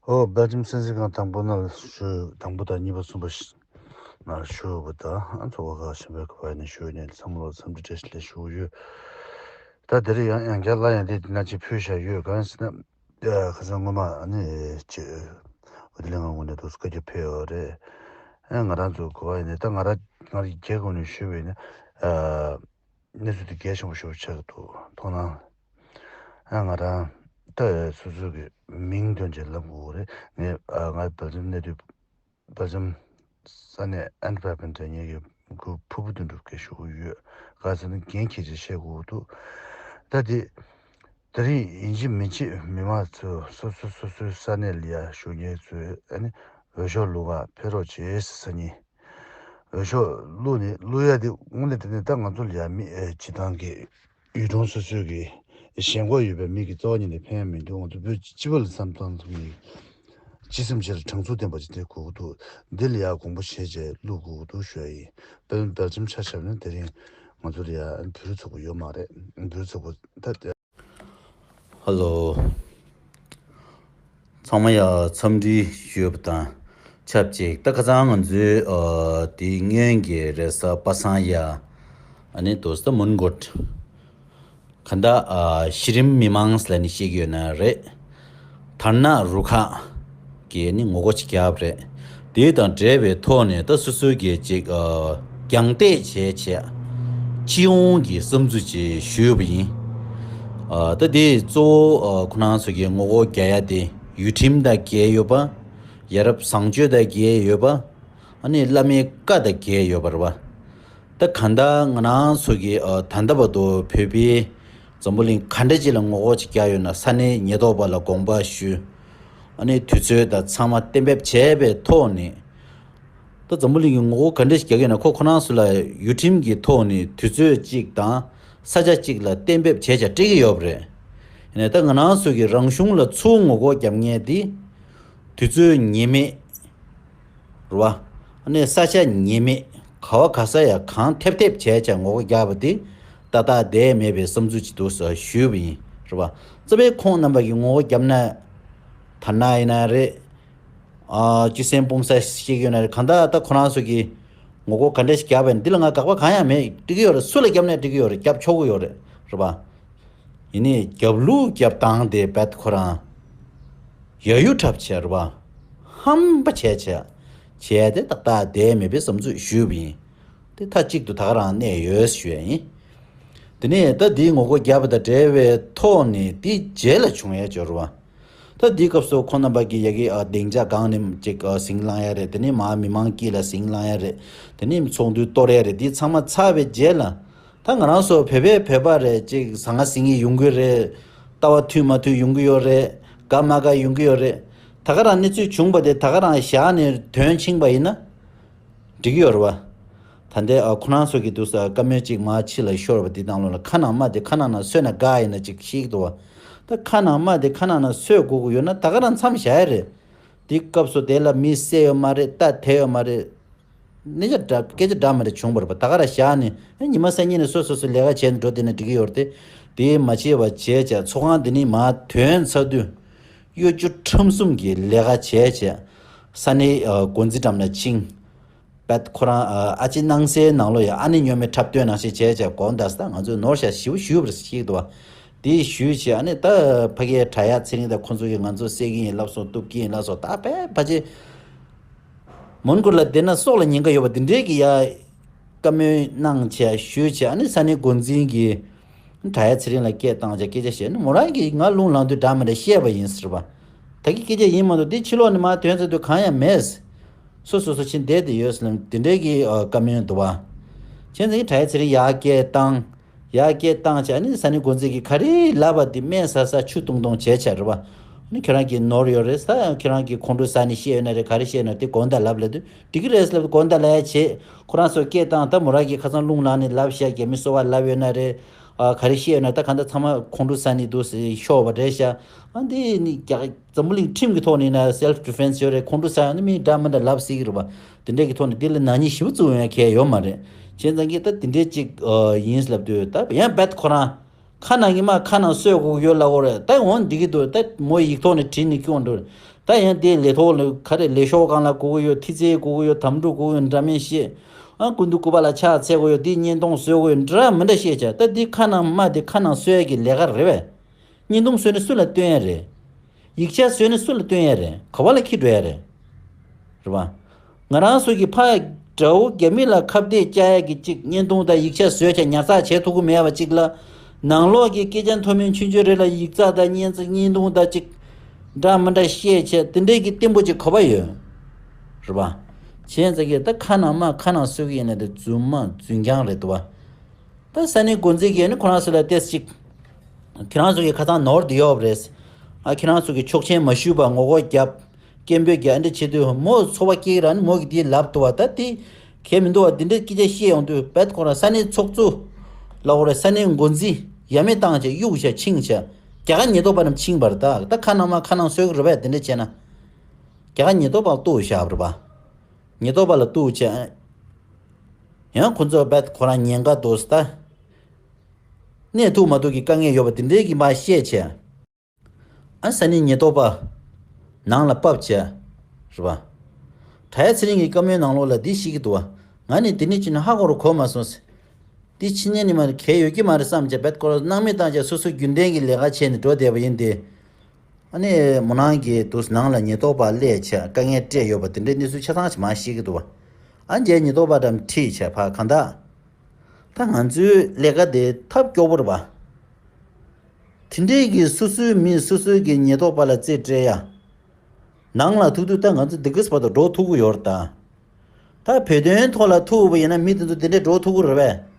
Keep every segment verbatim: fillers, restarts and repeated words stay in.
ཨོ་སྦེལ་ཇམ་སྲིད་འཛིན་ཁང་དང་པོ་ནང་ལ་ཞུ། དང་པོ་དང་གཉིས་པ་གསུམ་པ་ནང་ཞུ་བ་དང་། ཨ་ཚོགས་པ་ཁག་གཞན་པའི་ཁ་པར་ནས་ཞུ་ནས་ཚང་མ་ལ་འཚམས་འདྲི་བཀྲ་ཤིས་བདེ་ལེགས་ཞུ་གི་ཡོད། ད་དེ་རིང་ཡང་ཡང་བསྐྱར་སླར་ཡང་དེ་འདི་ན་ཅིག་ཕུལ་བཞག་ཡོད། གང་ཡིན་ཟེར་ན། ཁ་སང་སྔོན་མ་ཨ་ནི་ཅིག་འོད་ལྡན་ལགས་ངོས་ནས་འདུག་སེ་བཀའ་རྒྱ་ཕེབས་ཡོད་རེད། ཨ་ང་རང་ཚོ་གོ་བ་ཡིན་ནས་ད་ང་རང་ང་རང་རྒྱའི་ངོས་ནས་ཞུས་པ་ཡིན་ན། གནས་ཚུལ་དེ་གལ་ཆེན་པོ་ཞེ་པོ་ཆགས་ཀྱི་འདུག་མཐོང་སྣང་། ཨ་ང་རང་ད་སོ་སོ་གི་མིང་འདོན་བྱས་ལབ་དགོས་རེད། ངས་ཨ་ང་སྦེལ་ཇམ་གནས་སྡོད། སྦེལ་ཇམ་ས་གནས་ཨན་ཊ་ཝེར་པན་དུ་ངེད་ཀྱི་ཕུ་བོ་དོན་གྲུབ་ཀྱིས་ཞུ་གི་ཡོད། ག་ཟེར་ན་འགན་འཁྱེར་བྱས་བཤད་དགོས་འདུག་ད་དེ་དེ་རིང་ཡིན་གཅིག་མིན་གཅིག་མི་མང་ཚོས་སོ་སོ་སོ་སོའི་ས་གནས་ལ་ཡ་བཞུགས་མཁན་ཚོས་ཨ་ནི་འོས་ཤོག་བླུག་ག་ཕེབས་རོགས་བྱེད་ཟེར་ས་ནི། འོས་ཤོག་བླུགས་ནས་བླུགས་ཡ་དེ་དངོས་གནས་དེ་ནས་ད་ང་ཚོ་ལ་ཡ་མི་ཨེ་སྤྱི་བཏང་གི་ཡུལ་གྲོང་སོ་སོའི་གི་ཞེན་ཁོག་ཡོད་པའི་མི་གི་རྩ་བ་ཉིད་ནས་ཕན་ཡ་མི་འདུག་ང་ཚོ་བོད་སྤྱི་པ་ལ་བསམ་བཏང་ཐུབ་ཡིན། སྤྱི་སེམས་ཆེ་ལ་དྲང་ཚུགས་ལྡན་པ་ཅིག་དེ་དགོས་ཀྱི་འདུག་འདི་ལ་ཡ་དགོངས་པ་བཞེས་བྱས་བླུག་དགོས་ཀྱི་འདུག་ཞུ་ཡ་ཡིན། དཔེར་ན་སྦེལ་ཇམ་ཆ་བཞག་ན་དེ་རིང་ང་ཚོ་ལ་ཡ་བོད་རིགས་ཚོགས་པ་ཡོད་མ་རེད། བོད་རིགས་ཚོགས་པ་ད། ཧ་ལོ། ཚང་མ་ཡ་འཚམས་འདྲི་ཞུས་པ་དང་ཆབས་ཅིག་ད་ཁ་སང་ང་ཚོའི་ཨ་དེ་སྔོན་གྱི་རེས་གཟའ་པ་སངས་ཡ་ཨ་ནི་དོ་སྟ་མོན་གྷོ་ག་ད་ཨ་གཞི་རིམ་མི་མང་ལ་ནི་ཤེས་ཀྱི་ཡོད་ན་རེད། དར་ནག་རུ་ཁག་གིས་ནི་ངོ་རྒོལ་ཅིག་བརྒྱབ་རེད། དེ་དང་འབྲེལ་བའི་ཐོག་ནས་ད་སོ་སོའི་གི་ཅིག་ཨ་རྒྱང་ལྟས་བྱས་བྱས་སྤྱི་ཡོངས་ཀྱི་བསམ་ཚུལ་ཅིག་ཞུས་པ་ཡིན། ཨ་ད་དེ་གཙོ་བོ་ཨ་ཁོ་རང་ཚོ་གི་ངོ་རྒོལ་རྒྱག་ཡ་དེ་ཡུལ་ཁྲིམས་དང་འགལ་ཡོད་པ། ཡ་རབས་བཟང་སྤྱོད་དང་འགལ་ཡོད་པ། ཨ་ནི་བླ་མའི་བཀའ་དང་འགལ་ཡོད་པ་རེད་བ། ད་གང་ལྟར་ང་རང་ཚོ་གི་ཨ་ད་ལྟ་བར་དུ་བོད་པའི་འཛམ་བུ་གླིང་ག་འདྲ་ཅིག་ལ་ངོ་རྒོལ་ཅིག་བརྒྱབ་ཡོད་ན་ས་གནས་ཉེན་རྟོག་པ་ལ་དགོངས་པ་ཞུ། ཨ་ནི་དུས་ཚོད་དང་ཚང་མ་གཏན་འབེབས་བྱས་པའི་ཐོག་ནས། ད་འཛམ་བུ་གླིང་གི་ངོ་རྒོལ་ག་འདྲ་ཞིག་རྒྱག་གི་ཡོད་ན་ཁོ་ཁོ་རང་ཚོ་ལ་ཡུལ་ཁྲིམས་ཀྱི་ཐོག་ནས་དུས་ཚོད་གཅིག་དང་ས་ཆ་གཅིག་ལ་གཏན་འབེབས་བྱས་བྱས་སྤྲད་ཀྱི་ཡོད་པ་རེད། ཡིན་ནའི་ད་ང་རང་ཚོ་གི་རང་གཞུང་ལ་ཚུར་ངོ་རྒོལ་རྒྱབ་མཁན་དེ་དུས་ཚོད་ངེས་མེད་རེད་བ། ཨ་ནི་ས་ཆ་ངེས་མེད་ག་བ་ག་ས་ཡ་གང་ཐེབས་ཐེབས་བྱས་བྱས་ངོ་རྒོལ་རྒྱག་པ་དེ་ཏག་ཏག་བསྡད་མེད་པའི་བསམ་ཚུལ་ཅིག་འདུག་ཟེར་ཞུས་པ་ཡིན་རེད་བ། རྩ་བའི་ཁོང་རྣམ་པ་གིས་ངོ་རྒོལ་རྒྱབ་ན་དར་ནག་ཡིན་ན་རེད། ཨ་སྤྱི་སེམས་སྤུངས་ས་ཞིག་ཡོད་ན་རེད། གང་ལྟར་ད་ཁོ་རང་ཚོ་གིས་ངོ་རྒོལ་ག་འདྲ་ཞིག་བརྒྱབ་པ་ཡིན་འདི་ལ་ང་དགག་པ་གང་ཡང་མེད། འགྲིག་གི་ཡོད་རེད། སུ་ལ་བརྒྱབ་ན་འགྲིག་གི་ཡོད་རེད། བརྒྱབ་ཆོག་གི་ཡོད་རེད། རེད་པ། ཡིན་ནའི་རྒྱབ་ལུགས་རྒྱབ་སྟངས་དེ་རྦད་ཁོ་རང་ཡ་ཡུ་འཁྲབ་བྱས་རེད་པ། ཧམ་པ་བྱས་བྱས་བྱས་དེ་ཏག་ཏག་བསྡད་མེད་པའི་བསམ་ཚུལ་ཞུས་པ་ཡིན། དེ་མཐའ་གཅིག་ཏུ་ད་ག་རང་གནས་ཡོད་ཞུ་ཡ་ཡིན། དེ་ནས་ད་འདིའི་ངོ་རྒོལ་བརྒྱབ་པ་དང་འབྲེལ་བའི་ཐོག་ནས་དེའི་རྗེས་ལ་བྱུང་ཡ་ཅིག་ཡོད་རེད་པ། ད་འདིའི་སྐབས་སུ་ཁོང་རྣམ་པ་གི་ཡ་གི་ཨ་སྡིངས་ཆ་སྒང་ནས་ཅིག་ཨ་ཟིང་ལངས་ཡ་རེད། དེ་ནས་མར་མི་མང་དཀྱིལ་ལ་ཟིང་ལངས་ཡ་རེད། དེ་ནས་ཚོགས་འདུ་གཏོར་ཡ་རེད། འདི་ཚང་མ་ཚར་བའི་རྗེས་ལ་ད་ང་རང་ཚོ་བོད་པའི་བོད་པ་རེད། ཅིག་ཟང་ངེ་ཟིང་ངེ་ཡོང་གི་རེད། ལྟ་བ་མཐུན་མ་མཐུན་ཡོང་གི་ཡོད་རེད། དགའ་མ་དགའ་ཡོང་གི་ཡོད་རེད། ད་ག་རང་གནས་ཚུལ་བྱུང་བ་དེ་ད་ག་རང་བཞག་ནས་དོན་ཕྱིན་པ་ཡིན་ན། འགྲིག་གི་ཡོད་རེད་བ། ད་ལྟའི་ཨ་ཁོ་རང་ཚོ་གི་འདུག་ས་བཀའ་མོལ་གཅིག་མར་ཕྱི་ལ་ཤོར་བ་འདི་དང་ལོ་ལ་ཁ་ནང་མ་དེ་ཁ་ནང་ན་སོད་ན་དགའ་ཡིན་ན་ཅིག་ཤེས་ཀྱི་འདུག་བ། ད་ཁ་ནང་མ་དེ་ཁ་ནང་ན་སོད་དགོས་ཀྱི་ཡོད་ན་ད་ག་རང་མཚམས་བཞག་ཡ་རེད། འདི་སྐབས་སུ་དེ་ལ་མི་བསད་ཡོད་མ་རེད། རྟ་དེད་ཡོད་མ་རེད། གནས་ཆ་འདྲ་སྐད་ཆ་འདྲ་མ་འདྲ་བྱུང་བ་རེད་པ། ད་ག་རང་བཞག་ནས་ཨ་ཉི་མ་སང་ཉིན་ནས་སོ་སོ་སོ་ལས་ཀ་བྱས་ནས་འགྲོ་བསྡད་ན་འགྲིག་གི་ཡོད་རེད་དེ། དེ་མ་བྱས་པ་བྱས་བྱས་ཚོགས་ཁང་འདི་ནས་མར་ཐོན་ཚར་དུས། གཡོ་སྒྱུ་ཁྲམ་གསུམ་གྱི་ལས་ཀ་བྱས་བྱས། ས་གནས་ཨ་འགོ་འཛིན་འགྲམ་ལ་ཕྱིན། པད་ཁོ་རང་ཨ་ཨ་ཅེ་སྣང་གསལ་ནང་ལོགས་ཡ་ཨ་ནེ་སྨྱོན་མའི་འཁྲབ་སྟོན་ནང་བཞིན་བྱས་བྱས་དགོངས་དག་ས། ད་ང་ཚོས་ནོར་བཞག་ཞེ་པོ་ཞུས་པ་རེད་ཤེས་ཀྱི་འདུག་བ། དེ་ཞུས་བྱས་ཨ་ནི་ད་ཕ་གིའི་དྲ་ཡག་ཚེ་རིང་དང་ཁོང་ཚོ་གིས་ང་ཚོ་བསད་ཀྱི་ཡིན་ལབ་སོང་། གཏུབ་ཀྱི་ཡིན་ལབ་སོང་། ད་ཕལ་ཕལ་ཆེར་མོན་གྷོ་ལ་བསྡད་ན་སྲོག་ལ་ཉེན་ཁ་ཡོད་པ་འདི་འདྲས་ཀྱི་ཡ། བཀའ་མོལ་གནང་བྱས་ཞུས་བྱས་ཨ་ནི་ས་གནས་འགོ་འཛིན་གྱིས་དྲ་ཡག་ཚེ་རིང་ལ་སྐད་བཏང་བྱས་སྐད་ཆ་བཤད་ནི་མོ་རང་གིས་ང་རླུང་ལངས་དུས་འདྲ་མི་འདྲ་བཤད་པ་ཡིན་ཟེར་བ། ད་གི་སྐད་ཆ་ཡིན་མ་གཏོགས་འདི་ཕྱི་ལོགས་ནས་མར་ཐོན་ཚར་དུས་གང་ཡང་མེད། སོ་སོ་སོ་ཕྱིན་བསྡད་དེ་ཡོད་ཟེར་ལབ་དེ་འདྲའི་གི་ཨ་བཀའ་མོལ་འདུག་བ། བྱས་ཙང་གི་དྲ་ཡག་ཚེ་རིང་ཡར་སྐད་བཏང་། ཡར་སྐད་བཏང་བྱས་ཨ་ནི་ས་གནས་འགོ་འཛིན་གྱིས་ག་རེ་ལབ་པ་དེ་སྨན་ཟ་ཟ་ཆུ་བཏུང་བཏུང་བྱས་བྱས་རེད་བ། ཨ་ནི་ཁྱོད་རང་གི་ནོར་ཡོད་རེད། ས་ཡང་ཁྱོད་རང་གིས་ཁོང་ཁྲོ་ཟ་ནས་བཤད་ཡོད་ན་རེད། ག་རེ་བཤད་ཡོད་ན་དེ་དགོངས་དག་ལབ་ལབ་དུས་འགྲིག་གི་རེད་ཟེར་ལབ་དུས་དགོངས་དག་ལབ་ཡ་བྱེད། ཁོ་རང་ཚོ་སྐད་བཏང་ད་མོ་རང་གིས་ཁ་སང་རླུང་ལངས་ནས་ལབ་བཞག་རྒྱ་མི་གསོ་བ་ལབ་ཡོད་ན་རེད། ཨ་ག་རེ་བཤད་ཡོད་ན་ད་གང་ལྟར་ཚང་མ་ཁོང་ཁྲོ་ཟ་ནས་འདུག་ཟེར་ཤོར་བ་རེད་ཤག་ཨ་འདི་ནི་རྒྱ་འཛམ་བུ་གླིང་ཁྲིམས་ཀྱི་ཐོག་ནས་ན་self defense་ཡོད་རེད། ཁོང་ཁྲོ་ཟ་ཡང་ནི་མི་འདྲ་མི་འདྲ་ལབ་སྲིད་ཀྱི་རེད་པ། དེ་འདྲས་ཀྱི་ཐོག་ནས་འདི་ལ་ནག་ཉེས་ཞེ་པོ་བཙུགས་ཡོང་ཡ་གལ་ཡོད་མ་རེད། བྱས་ཙང་གི་ད་དེ་འདྲས་ཅིག་ཨ་ཡིན་ལབ་དུས་ད་ཡང་རྦད་ཁོ་རང་ ཁ་ནང་གི་མ་ཁ་ནང་གསོས་དགོས་ཀྱི་ཡོད་ལབ་དགོས་རེད། ད་འོང་འགྲིག་གི་འདུག་ད་མོ་ཡིག་ཐོག་ནས་བྲིས་ནས་སྐྱོན་འགྲོ། ད་ཡང་དེ་ལས་ཐོག་ལ་ག་རེ་ལས་ཤོག་སྒང་ལ་དགོས་ཀྱི་ཡོད། ཐི་ཚེ་དགོས་ཀྱི་ཡོད། དམ་ཕྲུག་དགོས་ཀྱི་ཡོད། འདྲ་མིན་བཤད། ཨ་སྐུ་མདུན་སྐུ་པར་ལ་ཕྱག་འཚལ་དགོས་ཡོད། དེ་བརྙན་ཐུང་བཟོ་དགོས་ཡོད། འདྲ་མི་འདྲ་བཤད་བྱ། ད་དེ་ཁ་ནང་མ་དེ་ཁ་ནང་གསོས་ཀྱི་ལས་ཀ་རེད་པས། བརྙན་ཐུང་བཟོས་ནས་སུ་ལ་སྟོན་ཡ་རེད། ཡིག་ཆ་བཟོས་ནས་སུ་ལ་སྟོན་ཡ་རེད། ག་བ་ལ་འཁྱེར་འགྲོ་ཡ་རེད། རེད་པ། ང་རང་ཚོ་གི་ཕ་དགྲ་བོ་རྒྱ་མི་ལ་ཁ་གཏད་བཅག་ཡ་གི་གཅིག་བརྙན་ཐུང་དང་ཡིག་ཆ་བཟོས་བྱས་ཉར་ཚགས་བྱེད་ཐུབ་ཀྱི་མེད་པ་གཅིག་ལ། ནང་ལོགས་ཀྱི་སྐད་ཆ་མཐོ་དམན་ཆུང་ཆུང་རེ་ལ་ཡིག་ཚགས་དང་བརྙན་ཚིག་བརྙན་ཐུང་དང་གཅིག་འདྲ་མི་འདྲ་བཤད་བྱས་དེ་འདྲའི་གི་བརྟན་པོ་གཅིག་ག་པར་ཡོད། རེད་པ། བྱས་ཙང་གི་ད་ཁ་ནང་མ་ཁ་ནང་གསོས་ཀྱི་ཡིན་ན་དེ་རྫུན་མ་རྫུན་རྐྱང་རེད་འདུག་པ། ད་ས་གནས་འགོ་འཛིན་གྱིས་ནི་ཁོ་རང་ཚོ་ལ་ཏོག་ཙམ་ཅིག་ཁྱེད་རང་ཚོ་གི་ཁ་ཚང་ནོར་བསྡད་ཡོད་པ་རེད། ཨ་ཁྱེད་རང་ཚོ་གི་ཆོག་མཆན་མ་ཞུས་པར་ངོ་རྒོལ་བརྒྱབ། སྐད་འབོད་རྒྱག་འདི་བྱེད་དུས་མོ་ཚོར་བ་སྐྱེ་གི་ར་ནི་མོ་གི་དེ་ལབ་འདུག་པ། ད་དེ་གལ་མི་འདུག་པ། དེ་འདྲའི་སྐད་ཆ་བཤད་ཡོང་དུས་བེད་ཁོ་རང་ས་གནས་ཚོགས་གཙོ་ལབ་དགོས་རེད། ས་གནས་འགོ་འཛིན་ཡ་མེད་བཏང་བྱས་གཡུག་བྱས་ཕྱིན་བྱས་རྒྱ་གར་ཉེན་རྟོག་པ་རྣམས་ཕྱིན་པ་རེད། ད་ད་ཁ་ནང་མ་ཁ་ནང་གསོས་གི་རེད་པས། དེ་འདྲ་བྱས་ན་རྒྱ་གར་ཉེན་རྟོག་པ་གཏུག་བཞག་པ་རེད་པ། ཉེན་རྟོག་པ་ལ་གཏུག་བྱས། ཡང་ཁོ་ཚོ་བེད་ཁོ་རང་ཉེན་ཁ་འདུག་ཟེར། ད་གནས་ཐུབ་མ་ཐུབ་ཀྱི་དཀའ་ངལ་ཡོད་པ་དེ་འདྲའི་གི་མ་བཤད་བྱས། ཨ་ས་གནས་ཉེན་རྟོག་པ་ནང་ལ་ཕབ་བྱས། རེད་པ། དྲ་ཡ་ཚེ་རིང་གི་བཀའ་མོལ་ནང་ལོགས་ལ་འདི་བཤད་ཀྱི་འདུག་པ། ང་ནི་དེ་ནས་ཅི་ནས་ཧ་གོ་རུ་གོ་མ་སོང་ཟེར། འདི་ཕྱི་ཉིན་ནི་མ་གལ་ཡོད་ཀྱི་མ་རེད་བསམ་བྱས་བེད་ཁོ་རང་སྣང་མེད་བཏང་བྱས་སོ་སོ་རྒྱུན་ལྡན་གྱི་ལས་ཀ་བྱས་ནས་འགྲོ་བསྡད་པ་ཡིན་ཏེ། ཨ་ནི་མོ་ནང་གི་དུས་ནང་ལ་ཉེན་རྟོག་པ་སླེབས་བྱས་དཀའ་ངལ་སྤྲད་ཡོད་པ་དེ་འདྲའི་གནས་ཚུལ་ཆ་ཚང་ཞིག་མ་ཤེས་ཀྱི་འདུག་པ། ཨ་རྗེས་ཉེན་རྟོག་པ་འདྲ་ཁྲིད་བྱས་ཕར་གང་ལྟར། ད་ང་ཚོའི་ལས་ཀ་དེ་ཐབས་སྐྱོ་པོ་རེད་པ། དེ་འདྲའི་གི་སོ་སོའི་མི་སོ་སོའི་གི་ཉེན་རྟོག་པ་ལ་རྩིས་སྤྲད་ཡ། ནང་ལ་ཐུག་དུས་ད་ང་ཚོ་འདི་གས་བར་དུ་འགྲོ་ཐུབ་ཀྱི་ཡོད་རེད་ད། ད་བོད་དོན་ཐོག་ལ་ཐུག་པ་ཡིན་ན་མི་དེ་ཚོ་དེ་འདྲས་འགྲོ་ཐུབ་ཀྱི་རེད་པས།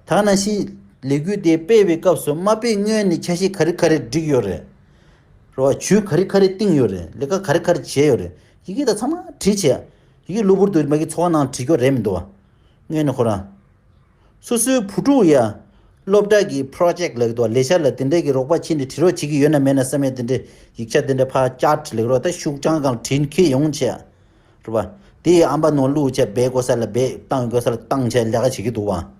ད་ནང་བཞིན་ལས་འགུལ་དེ་སྤེལ་བའི་སྐབས་སུ་མ་སྤེལ་སྔོན་ནས་འཆར་གཞི་ག་རེ་ག་རེ་བསྒྲིགས་ཡོད་རེད། རེད་བ། ཇུས་ག་རེ་ག་རེ་བཏིང་ཡོད་རེད། ལས་ཀ་ག་རེ་ག་རེ་བྱས་ཡོད་རེད། ཡི་གེ་དང་ཚང་མ་བྲིས་བྱས། ཡི་གེ་གློ་བུར་དུ་མ་གི་ཚོགས་ཁང་ནང་བྲིས་ཀྱོག་རེད་མི་འདུག་བ། སྔོན་ནས་ཁོ་རང་། སོ་སོའི་བུ་ཕྲུག་ཡ། སློབ་གྲྭ་གི་པྲོ་ཇེག་ལབ་ཀྱི་འདུག་བ། ལས་འཆར་ལ་དེ་འདྲས་ཀྱི་རོགས་པ་བྱེད་ནས་བྲིས་རོགས་བྱེད་ཀྱི་ཡོད་ན་མེད་ན་བསམ་ཡས་དེ་འདྲས་ཡིག་ཆ་དེ་འདྲས་ཕར་ཅར་ཊི་ལབ་ཀྱི་རོགས་ད་ཤུགས་ཅང་གང་བྲིས་ཁྱེར་ཡོང་བྱས། རེད་པ། དེ་ཡི་ཨམ་པ་ནང་བླུགས་བྱས་སྦས་དགོས་ས་ལ་སྦས་བཏང་དགོས་ས་ལ་བཏང་བྱས་ལས་ཀ་བྱེད་ཀྱི་འདུག་བ།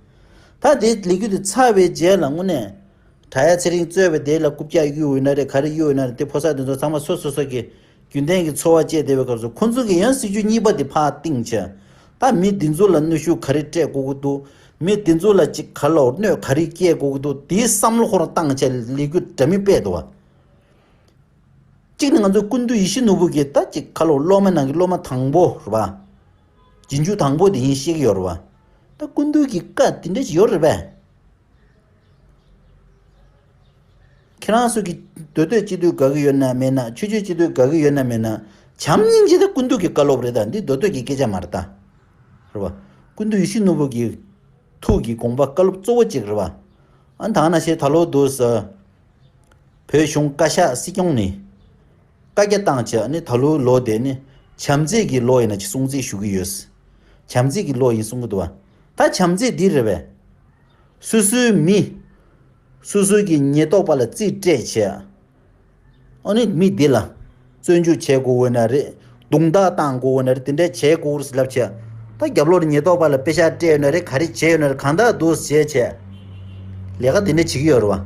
ད་དེ་ལས་འགུལ་དེ་ཚར་བའི་རྗེས་ལ་དངོས་གནས། དྲ་ཡ་ཚེ་རིང་གཙོས་པའི་དེ་ལ་རྐུབ་བཀྱག་གཡུག་ཡོད་ན་རེད། ག་རེ་གཡུག་ཡོད་ན་རེད། དེ་ཕོ་གསར་དེ་ཚོ་ཚང་མ་སོ་སོ་སོ་གི་རྒྱུན་ལྡན་གྱི་འཚོ་བ་སྐྱེལ་བསྡད་པའི་སྐབས་སུ་ཁོ་ཚོ་གིས་ཡང་སྲིད་ཇུས་གཉིས་པ་དེ་ཕར་བཏིང་བྱས། ད་མི་འདི་ཚོ་ལ་གནོན་ཤུགས་ག་རེ་སྤྲད་དགོས་ཀྱི་འདུག་མི་འདི་ཚོ་ལ་ཅིག་ག་ལ་གནོད་ག་རེ་སྐྱེལ་དགོས་ཀྱི་འདུག་དེའི་བསམ་བློ་ཁོ་རང་བཏང་བྱས་ལས་འགུལ་འདྲ་མིན་སྤེལ་འདུག་བ། གཅིག་ནི་ང་ཚོ་སྐུ་མདུན་ཡིད་བཞིན་ནོར་བུ་གི་ད་ཅིག་ཁ་ལོ་སློབ་མ་ནང་གི་སློབ་མ་དང་པོ་རེད་པ། རྗེས་འཇུག་དང་པོ་དེ་ཡིན་ཤེས་ཀྱི་ཡོད་རེད་པ། ད་སྐུ་མདུན་གྱི་བཀའ་དེ་འདྲ་ཞིག་ཡོད་རེད་པས། ཁྱེད་རང་ཚོ་གི་མདོ་སྟོད་སྤྱི་འཐུས་དགའ་གི་ཡོད་ན་མེད་ན། ཆོས་བརྒྱུད་སྤྱི་འཐུས་དགའ་གི་ཡོད་ན་མེད་ན། བྱམས་སྙིང་རྗེ་ད་སྐུ་མདུན་གྱི་བཀའ་སློབ་རེད། ད་འདི་མདོ་སྟོད་ཀྱི་སྐད་ཆ་མ་རེད་ད། རེད་པ། སྐུ་མདུན་ཡིད་བཞིན་ནོར་བུ་གི་ཐུགས་ཀྱི་དགོངས་པ་བཀའ་སློབ་གཙོ་བོ་གཅིག་རེད་པ། ཨ་ད་ན་ཞེ་ད་ལོ་འདུག་ས། བོད་གཞུང་བཀའ་ཤག་སྲིད་སྐྱོང་ནས་བཀའ་རྒྱ་བཏང་བྱས་ནས་ད་ལོའི་ལོ་དེ་ནི་བྱམས་བརྩེ་གི་ལོ་ཡིན་ན་ཅིག་སྲུང་བརྩི་ཞུ་གི་ཡོད། བྱམས་བརྩེ་གི་ལོ་ཡིན་གསུང་གི་འདུག་བ། ད་བྱམས་བརྩེ་འདི་རེད་པས། སོ་སོའི་མི། སོ་སོའི་གི་ཉེན་རྟོག་པ་ལ་རྩིས་སྤྲད་བྱས། ཨ་ནི་མི་འདི་ལ་བཙོན་འཇུག་བྱེད་དགོས་འོས་ན་རེད། རྡུང་རྡེག་བཏང་དགོས་འོས་ན་རེད། དེ་འདྲ་བྱེད་དགོས་རེད་ལབ་བྱས། ད་རྒྱབ་ལོགས་ལ་ཉེན་རྟོག་པ་ལ་པེ་ཤག་སྤྲད་ཡོད་ན་རེད། ག་རེ་བྱས་ཡོད་ན་རེད། གང་ལྟར་འདུག་བྱས་བྱས། ལས་ཀ་དེ་འདྲ་བྱེད་ཀྱི་ཡོད་རེད་བ།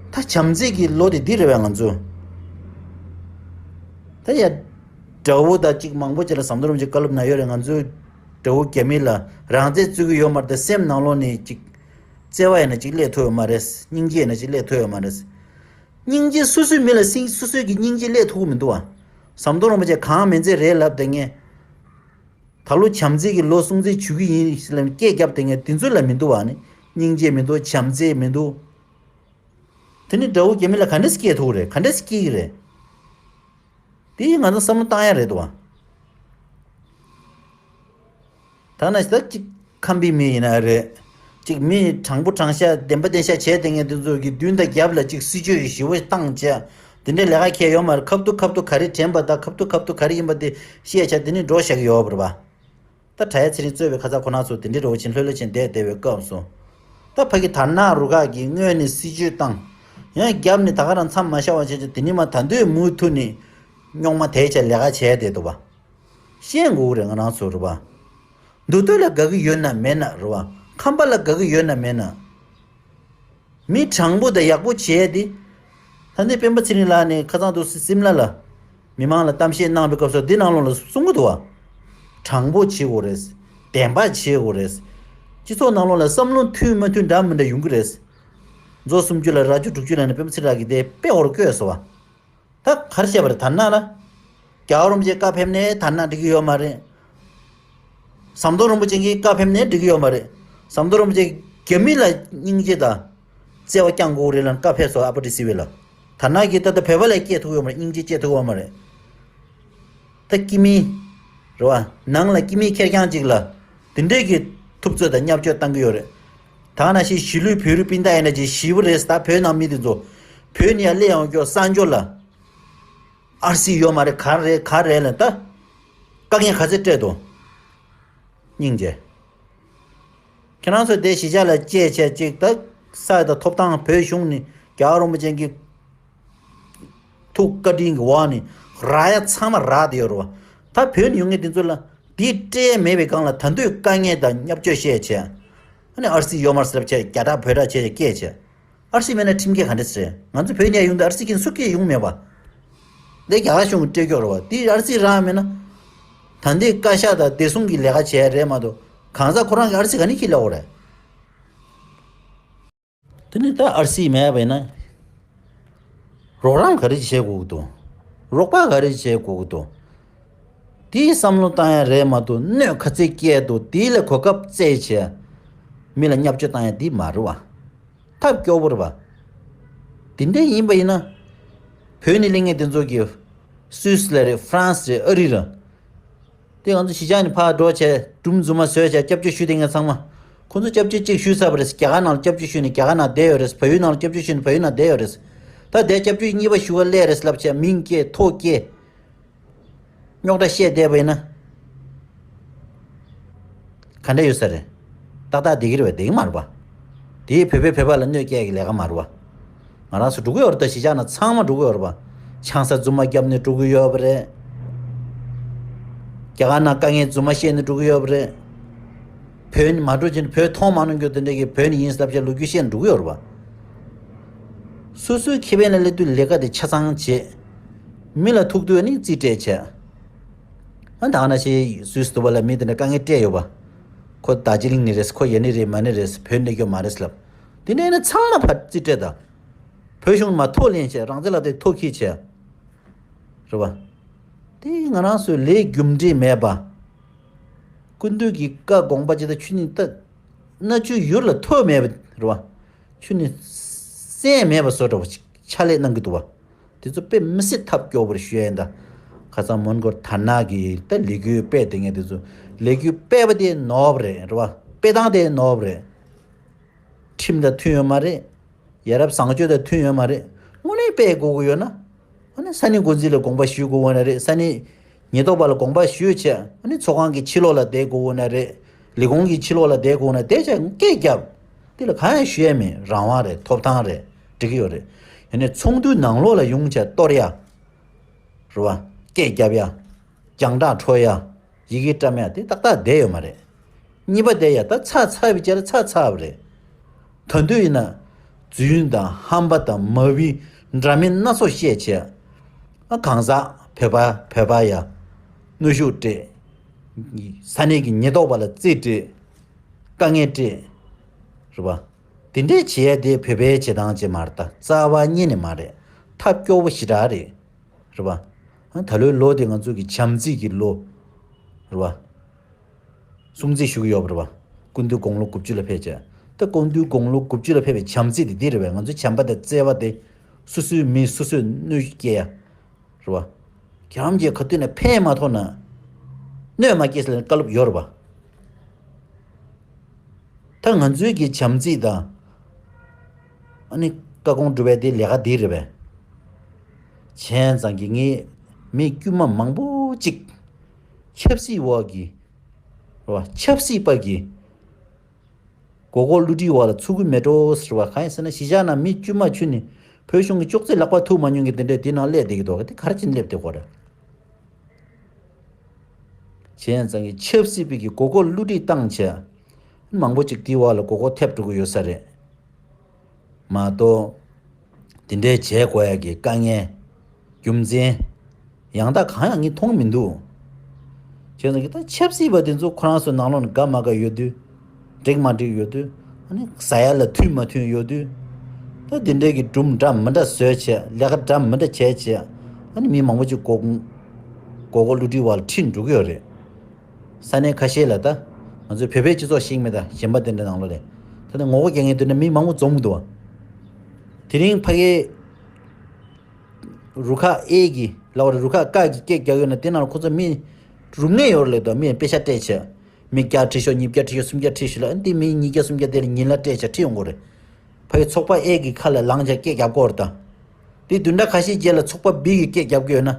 ད་བྱམས་བརྩེ་གི་ལོ་དེ་འདི་རེད་བས་ང་ཚོ། ད་ཡ། དགྲ་བོ་དང་གཅིག་མང་པོ་ཅིག་ལ་ཟམ་གདོང་རིན་པོ་ཆེ་བཀའ་སློབ་གནང་ཡོད་རེད། ང་ཚོའི་དགྲ་བོ་རྒྱ་མི་ལ་རང་བཙན་རྩོད་ཀྱི་ཡོད་མ་རེད་དེ། སེམས་ནང་ལོགས་ནས་ཅིག་བརྩེ་བ་ཡིན་ན་ཅིག་སླེབས་ཐུབ་ཡོད་མ་རེད། སྙིང་རྗེ་ཡིན་ན་ཅིག་སླེབས་ཐུབ་ཡོད་མ་རེད། སྙིང་རྗེ་སོ་སོའི་མི་ལ་སེམས་སོ་སོའི་གི་སྙིང་རྗེ་སླེབས་ཐུབ་ཀྱི་མི་འདུག་བ། ཟམ་གདོང་རིན་པོ་ཆེ་གང་མིན་ཚད་རེད་ལབ་དེ་ངས། ད་ལོ་བྱམས་བརྩེ་གི་ལོ་སྲུང་བརྩི་ཞུ་གི་ཡིན་ལབ་སྐད་རྒྱབ་དེ་ངས་དེ་ཚོ་ལ་མི་འདུག་བ་ནི། སྙིང་རྗེ་མི་འདུག་བྱམས་བརྩེ་མི་འདུག་དེ་ནི་དགྲ་བོ་རྒྱ་མི་ལ་ག་འདྲས་སྐྱེས་ཐུབ་རེད། ག་འདྲས་སྐྱེ་གི་རེད། དེ་ང་ཚོ་བསམ་བློ་བཏང་ཡ་རེད་དོ། ད་ན་ད་ཅིག་ཁམས་པའི་མི་ཡིན་ན་རེད། ཅིག་མི་དྲང་པོ་དྲང་བཞག་བདེན་པ་བདེན་བཞག་བྱས་དེ་ངས་དེ་ཚོ་གི་མདུན་དང་རྒྱབ་ལ་ཅིག་སྲིད་ཇུས་ཞིབ་པོ་བཏང་བྱས། དེ་འདྲའི་ལས་ཀ་ཁྱེད་ཡོད་མ་རེད། ཁབ་ཏུ་ཁབ་ཏུ་ག་རེ་དྲན་པ་དང་ཁབ་ཏུ་ཁབ་ཏུ་ག་རེ་ཡིན་པ་དེ་ཤེས་བྱས་དེ་ནི་འགྲོ་བཞག་གི་ཡོད་པ་རེད་པ། ད་དྲ་ཡ་ཚེ་རིང་གཙོས་པའི་ཁ་ཚ་ཁོ་ན་ཚོ་དེ་འདྲའི་རོ་ཆེན་ལྷོད་ལྷོད་ཆེན་བསྡད་བསྡད་པའི་སྐབས་སུ། ད་ཕ་གི་དར་ནག་རུ་ཁག་གིས་སྔོན་ནས་སྲིད་ཇུས་བཏང་། ཡང་རྒྱབ་ནས་ད་ག་རང་མཚམས་མ་བཞག་པ་བྱས་བྱས་དེ་ནི་མ་ད་འདོད་མུ་མཐུད་ནས་རྙོག་མ་དེ་བྱས་ལས་ཀ་བྱས་བསྡད་འདུག་བ། ཤེས་དགོས་རེད་ང་རང་ཚོ་རེད་བ། མདོ་སྟོད་ལ་དགའ་གི་ཡོད་ན་མེད་ན་རེད་བ། ཁམས་པ་ལ་དགའ་གི་ཡོད་ན་མེད་ན། མི་དྲང་པོ་དང་ཡག་པོ་བྱས་ཏེ། ད་ནི་སྤེན་པ་ཚེ་རིང་ལགས་ནས་ཁ་སང་དུ་སིམ་ལ་ལ། མི་མང་ལ་གཏམ་བཤད་གནང་བའི་སྐབས་སུ་འདི་ནང་ལོགས་ལ་གསུང་གི་འདུག་བ། དྲང་པོ་བྱེད་དགོས་རེད། བདེན་པ་བྱེད་དགོས་རེད། སྤྱི་ཚོགས་ནང་ལོགས་ལ་བསམ་བློ་མཐུན་མ་མཐུན་འདྲ་མི་འདྲ་ཡོང་གི་རེད། མཛོ་སུམ་ཅུ་ལ་རྭ་ཅོ་དྲུག་ཅུ་ལ་ནི་སྤེན་པ་ཚེ་རིང་ལགས་ཀྱིས་དེ་དཔེ་འོར་བཀོད་སོང་བ། ད་ག་རེ་བྱས་པ་རེད། དར་ནག་ལ། རྒྱལ་བ་རིན་པོ་ཆེ་བཀའ་ཕེབས་ནས་དར་ནག་འགྲིག་གི་ཡོད་མ་རེད། ཟམ་གདོང་རིན་པོ་ཆེ་གིས་བཀའ་ཕེབས་ནས་འགྲིག་གི་ཡོད་མ་རེད། ཟམ་གདོང་རིན་པོ་ཆེ་རྒྱ་མི་ལ་སྙིང་རྗེ་དང་བརྩེ་བ་བསྐྱང་དགོས་རེད་ལབ་བཀའ་ཕེབས་སོང་། ཨ་པ་ཏི་སི་ཝེ་ལ། དར་ནག་གིས་ད་ལྟ་བོད་པ་ལ་སྐྱེལ་ཐུབ་ཡོད་མ་རེད། སྙིང་རྗེ་སྐྱེལ་ཐུབ་ཡོད་མ་རེད། ད་སྐྱེ་མི་རེད་བ། ནང་ལ་སྐྱེ་མི་ཁེར་རྐྱང་ཅིག་ལ་དེ་འདྲས་ཀྱི་ཐུབ་ཚོད་དང་བརྙས་བཅོས་བཏང་གི་ཡོད་རེད། ད་ནང་བཞིན་གཞིས་ལུས་བོད་རིགས་སྤུན་ཟླ་ཡིན་ན་ཅིག་གཞིས་པ་རེད། ད་བོད་ནང་མི་དེ་ཚོ་བོད་ནས་ཡར་སླེབས་ཡོང་སྐྱོ་གསར་འབྱོར་ལ། ཨར་སི་ཡོད་མ་རེད། ག་རེ་ག་རེ་ལ་ད་དཀའ་ངལ་ག་ཚོད་སྤྲད་འདུག་སྙིང་རྗེ། ཁྱེད་རང་ཚོ་དེ་གཞིས་ཆགས་ལ་སྐྱེས་བྱས་ཅིག་ད་ས་ཡ་ད་ཐོབ་ཐང་བོད་གཞུང་ནས་རྒྱལ་བ་རིན་པོ་ཆེ་གི་ཐུགས་བཀའ་དྲིན་གྱི་འོག་ནས་རག་ཡ་ཚང་མ་རག་བསྡད་ཡོད་རེད་བ། ད་བོད་ནས་ཡོང་མཁན་དེ་ཚོ་ལ་དེ་སྤྲད་མེད་པའི་སྒང་ལ་ད་དུང་དཀའ་ངལ་དང་བརྙས་བཅོས་བཤད་བྱས། ཨ་ནི་ཨར་སི་ཡོད་མ་རེད་ཟེར་བྱས། རྒྱ་དྲག་བོད་དྲག་བྱས་བྱས་སྐད་བྱས། ཨར་སི་མེད་ན་ཁྲིམས་འགལ་ག་འདྲ་ཟེར། ང་ཚོ་བོད་ནས་ཡོང་དུས་ཨར་སི་ཁྱེད་སུ་སྐད་ཡོང་མེད་པ། འདི་རྒྱ་གར་གཞུང་གིས་སྤྲད་ཀྱོག་རེད་བ། དེ་ཨར་སི་རག་མེད་ན། ད་འདི་བཀའ་ཤག་དང་བདེ་སྲུང་གི་ལས་ཀ་བྱས་རེད་མ་གཏོགས་གང་ཟག་ཁོ་རང་གི་ཨར་སི་ག་ནས་ཁྱེར་ལབ་དགོས་རེད། དེ་ནི་ད་ཨར་སི་མེད་པ་ཡིན་ན། རོགས་རམ་ག་རེ་བྱེད་དགོས་ཀྱི་འདུག་རོགས་པ་ག་རེ་བྱེད་དགོས་ཀྱི་འདུག་དེའི་བསམ་བློ་བཏང་ཡ་རེད་མ་གཏོགས་གནོད་ག་ཚད་སྐྱེལ་འདུག་དེ་ལ་གོ་སྐབས་བཙལ་བྱས། མི་ལ་བརྙས་བཅོས་བཏང་ཡ་དེ་མ་རེད་བ། ཐབས་སྐྱོ་པོ་རེད་བ། དེ་འདྲ་ཡིན་པ་ཡིན་ན། བོད་ནས་སླེབས་མཁན་དེ་ཚོ་གིས་སུད་སི་ལ་རེད། ཧྥ་རན་སི་རེད། ཨ་རི་རེད། དེ་ང་ཚོ་གཞིས་ཆགས་ནས་ཕར་འགྲོ་བྱས་སྒྲུང་རྫུན་མ་བཟོས་བྱས་སྐྱབས་བཅོལ་ཞུས་བསྡད་མཁན་ཚང་མ། ཁོ་ཚོ་སྐྱབས་བཅོལ་གཅིག་ཞུས་ཚར་བ་རེད། རྒྱ་གར་ནང་ལ་སྐྱབས་བཅོལ་ཞུས་ནས་རྒྱ་གར་ནང་བསྡད་ཡོད་རེད། བལ་ཡུལ་ནང་ལ་སྐྱབས་བཅོལ་ཞུས་ནས་བལ་ཡུལ་ནང་བསྡད་ཡོད་རེད། ད་དེ་སྐྱབས་བཅོལ་གཉིས་པ་ཞུ་ག་སླེབས་རེད་ལབ་བྱས་མིང་སྐྱེ་ཐོ་སྐྱེ། རྙོག་དྲ་བཤད་བསྡད་པ་ཡིན་ན། ག་འདྲ་ཡོད་ས་རེད། ཏག་ཏག་བསྡད་ཀྱི་རེད་པས། བསྡད་ཀྱི་མ་རེད་པ། དེ་བོད་པས་བོད་པ་ལ་གནོད་སྐྱེལ་གྱི་ལས་ཀ་མ་རེད་པ། ང་རང་ཚོ་འགྲོ་གི་ཡོད་རེད། ད་གཞིས་ཆགས་ནང་ཚང་མ་འགྲོ་གི་ཡོད་རེད་པ། ཆང་ས་རྫུན་མ་བརྒྱབ་ནས་འགྲོ་གི་ཡོད་པ་རེད། རྒྱ་གར་ནང་དཀའ་ངལ་རྫུན་མ་བཤད་ནས་འགྲོ་གི་ཡོད་པ་རེད། བོད་ནས་མ་འགྲོ་བྱས་ནས་བོད་མཐོང་མ་མྱོང་རྒྱུ་དེ་འདྲ་གི་བོད་ནས་ཡིན་ཟེར་ལབ་བྱས་ལོ་རྒྱུས་བཤད་ནས་འགྲོ་གི་ཡོད་རེད་པ། སོ་སོའི་ཁེ་ཕན་ལ་སླེབས་དུས་ལས་ཀ་དེ་ཆ་ཚང་བྱེད། མི་ལ་ཐུག་དུས་ནི་རྩིས་སྤྲད་བྱས། ཨ་ད་ནང་བཞིན་སུད་སི་དུ་བ་ལ་མི་དེ་འདྲ་དཀའ་ངལ་སྤྲད་ཡོད་པ། ཁོ་རྡོ་རྗེ་གླིང་ནས་རེད། ཁོ་ཡ་ནི་རེད་མ་ནི་རེད། བོད་འདྲ་སྐྱོ་མ་རེད་ལབ། དེ་འདྲ་ཡིན་ན་ཚང་མ་ཕར་རྩིས་སྤྲད་དང་། བོད་གཞུང་མར་ཐོ་ལེན་བྱས། རང་བཙན་ལག་དེབ་ཐོ་འཁྱེར་བྱས། རེད་པ། དེ་ང་རང་ཚོའི་ལས་རྒྱུ་འབྲས་མེད་པ། སྐུ་མདུན་གྱི་བཀའ་དགོངས་པ་ཇི་ལྟར་ཆུ་ནི་ལྟ། སྣ་ཆུ་ཡུར་ལ་ཐོགས་མེད་པ་རེད་པ། ཆུ་ནི་སྲན་མེད་པ་བཟོ་འདྲ་བ་ཅིག་ཕྱག་ལས་གནང་གི་འདུག་པ། དེ་ཚོ་དཔེ་མི་སྲིད་ཐབས་སྐྱོ་པོར་ཞུ་ཡ་ཡིན་ད། ཁ་སང་མོན་གྷོར་དར་ནག་གི་ད་ལས་འགུལ་སྤེལ་བསྡད་མཁན་དེ་ཚོ་ལས་འགུལ་སྤེལ་བ་དེ་ནོར་བ་རེད། རེད་པ། སྤེལ་སྟངས་དེ་ནོར་བ་རེད། ཁྲིམས་དང་མཐུན་ཡོད་མ་རེད། ཡ་རབས་བཟང་སྤྱོད་དང་མཐུན་ཡོད་མ་རེད། དངོས་གནས་སྤེལ་དགོས་ཀྱི་ཡོད་ན། ཨ་ནི་ས་གནས་འགོ་འཛིན་ལ་དགོངས་པ་ཞུ་དགོས་ཀྱི་ཡོད་ན་རེད། ས་གནས་ཉེན་རྟོག་པ་ལ་དགོངས་པ་ཞུས་བྱས། ཨ་ནི་ཚོགས་ཁང་གི་ཕྱི་ལོགས་ལ་བསྡད་དགོས་ཀྱི་ཡོད་ན་རེད། ལས་ཁུངས་ཀྱི་ཕྱི་ལོགས་ལ་བསྡད་དགོས་ན་བསྡད་བྱས་སྐད་རྒྱབ། དེ་ལ་གང་ཡང་ཞུ་ཡ་མེད། རང་དབང་རེད། ཐོབ་ཐང་རེད། འགྲིག་གི་ཡོད་རེད། ཡིན་ནའི་ཚོགས་འདུའི་ནང་ལོགས་ལ་ཡོང་བྱས་གཏོར་ཡ། རེད་པ། སྐད་རྒྱབ་ཡ། རྒྱང་བསྒྲགས་འཕྲོག་ཡ། ཡི་གེ་བཀྲམ་ཡ་དེ་ཏག་ཏག་བསྡད་ཡོད་མ་རེད། གཉིས་པ་དེ་ཡ་ད་ཚར་ཚར་བའི་རྗེས་ལ་ཚར་ཚར་བ་རེད། ད་དུང་ཡིན་ན། རྫུན་དང་ཧམ་པ་དང་མ་བུའི་འདྲ་མིན་སྣ་ཚོགས་བཤད་བྱས། ཨ་གང་ཟག་བོད་པ་བོད་པ་ཡ། གནོན་ཤུགས་སྤྲད། ས་གནས་ཀྱི་ཉེན་རྟོག་པ་ལ་རྩིས་སྤྲད། དཀའ་ངལ་སྤྲད། རེད་པ། དེ་འདྲས་བྱས་དེ་བོད་པའི་བྱེད་སྟངས་ཅིག་མ་རེད་ད། རྩ་བ་ཉིད་ནས་མ་རེད། ཐབས་སྐྱོ་པོ་ཞེ་དྲག་རེད། རེད་པ། ཨ་ད་ལོའི་ལོ་དེ་ང་ཚོ་གི་བྱམས་བརྩེ་གི་ལོ། རེད་པ། སྲུང་བརྩི་ཞུ་གི་ཡོད་པ་རེད་པ། སྐུ་མདུན་དགུང་ལོ་དགུ་བཅུ་ལ་ཕེབས་བྱས། ད་སྐུ་མདུན་དགུང་ལོ་དགུ་བཅུ་ལ་ཕེབས་པའི་བྱམས་བརྩེ་དེ་འདི་རེད་པས། ང་ཚོའི་བྱམས་པ་དང་བརྩེ་བ་དེ། སོ་སོའི་མི་སོ་སོས་གནོད་སྐྱེལ་ཡ། རེད་པ། ཁྱེད་རང་གིས་ག་དུས་ནས་ཕན་མ་ཐོགས་ན། གནོད་མ་སྐྱེལ་ཟེར་ནས་བཀའ་སློབ་ཡོད་རེད་པ། ད་ང་ཚོའི་གི་བྱམས་བརྩེ་དང་། ཨ་ནི་བཀའ་དགོངས་སྒྲུབ་པའི་དེ་ལས་ཀ་དེ་རེད་པས། བྱས་ཙང་གི་ངས་མི་དཀྱུས་མ་མང་པོ་ཅིག་ཆབ་སྲིད་འོག་གི། རེད་པ། ཆབ་སྲིད་པ་གི་མགོ་སྐོར་བསླུ་བྲིད་འོག་ལ་ཚུད་ཀྱི་མེད་འགྲོ་ཟེར་བ། གང་ཡིན་ཟེར་ན་གཞིས་ཆགས་ནང་མི་དཀྱུས་མ་ཁྱོན་ནས་བོད་གཞུང་གི་ཅོག་ཙེ་ལག་པ་ཐུག་མ་མྱོང་མཁན་དེ་འདྲས་དེ་ནང་སླེབས་བསྡད་ཀྱི་འདུག་ག་དེ་ག་རེ་བྱས་ནས་སླེབས་བསྡད་ཀྱི་ཡོད་རེད། བྱས་ཙང་གི་ཆབ་སྲིད་པའི་གི་མགོ་སྐོར་བསླུ་བྲིད་བཏང་བྱས། མང་པོ་ཅིག་དེའི་འོག་ལ་མགོ་སྐོར་ཐེབས་འགྲོ་གི་ཡོད་ས་རེད། མ་གཏོགས། དེ་འདྲའི་བྱས་དགོས་ཡ་གི་དཀའ་ངལ། རྒྱུ་མཚན། ཡང་དག་གང་ཡང་ངས་མཐོང་མི་འདུག་བྱས་ཙང་གི་ད་ཆབ་སྲིད་པ་དེ་ཚོ་ཁོ་རང་ཚོའི་ནང་ལོགས་ནས་དགའ་མ་དགའ་ཡོད་དུས། འགྲིག་མ་འགྲིག་ཡོད་དུས། ཨ་ནི་ཟ་ཡ་ལ་མཐུན་མ་མཐུན་ཡོད་དུས། ད་དེ་འདྲའི་གི་སྒྲུང་འདྲ་མི་འདྲ་བཟོས་བྱས། ལས་ཀ་འདྲ་མི་འདྲ་བྱས་བྱས། ཨ་ནི་མི་མང་པོ་ཅིག་མགོ་མགོ་སྐོར་བསླུ་བྲིད་འོག་ལ་ཁྲིད་འགྲོ་གི་ཡོད་རེད། ས་གནས་ཁ་ཤས་ལ་ད། ང་ཚོའི་བོད་པའི་སྤྱི་ཚོགས་ཤིག་མེད་ད་གཞན་པ་དེ་འདྲ་ནང་ལོགས་ལ། ད་ནི་ངོ་རྒོལ་རྒྱག་མཁན་དེ་འདྲ་མི་མང་པོ་འཛོམས་འདུག་བ། དེ་རིང་ཕ་གིའི་རུ་ཁག་ཨེ་གི་ལབ་པ་རེད། རུ་ཁག་ཀ་གི་སྐད་རྒྱག་ཡོད་ན་དེ་ནང་ལ་ཁོ་ཚོ་མི་རུབ་ནས་ཡོད་རེད་ལབ་འདུག་མི་པེ་ཤག་སྤྲད་བྱས། མི་བརྒྱ་ཁྲིད་ཤོག་ཉིས་བརྒྱ་ཁྲིད་ཤོག་སུམ་བརྒྱ་ཁྲིད་ཤོག་ལབ། འདི་མི་ཉིས་བརྒྱ་སུམ་བརྒྱ་དེ་ལ་ཉིན་ལ་སྤྲད་བྱས་ཁྲིད་ཡོང་གི་རེད། ཕ་གི་ཚོགས་པ་ཨེ་གི་ཁ་ལ་ལངས་བྱས་སྐད་རྒྱབ་ཀྱི་ཡོད་རེད་ད། དེ་བདུན་ཕྲག་ཁ་ཤས་རྗེས་ལ་ཚོགས་པ་བི་གི་སྐད་རྒྱབ་ཀྱི་ཡོད་ན།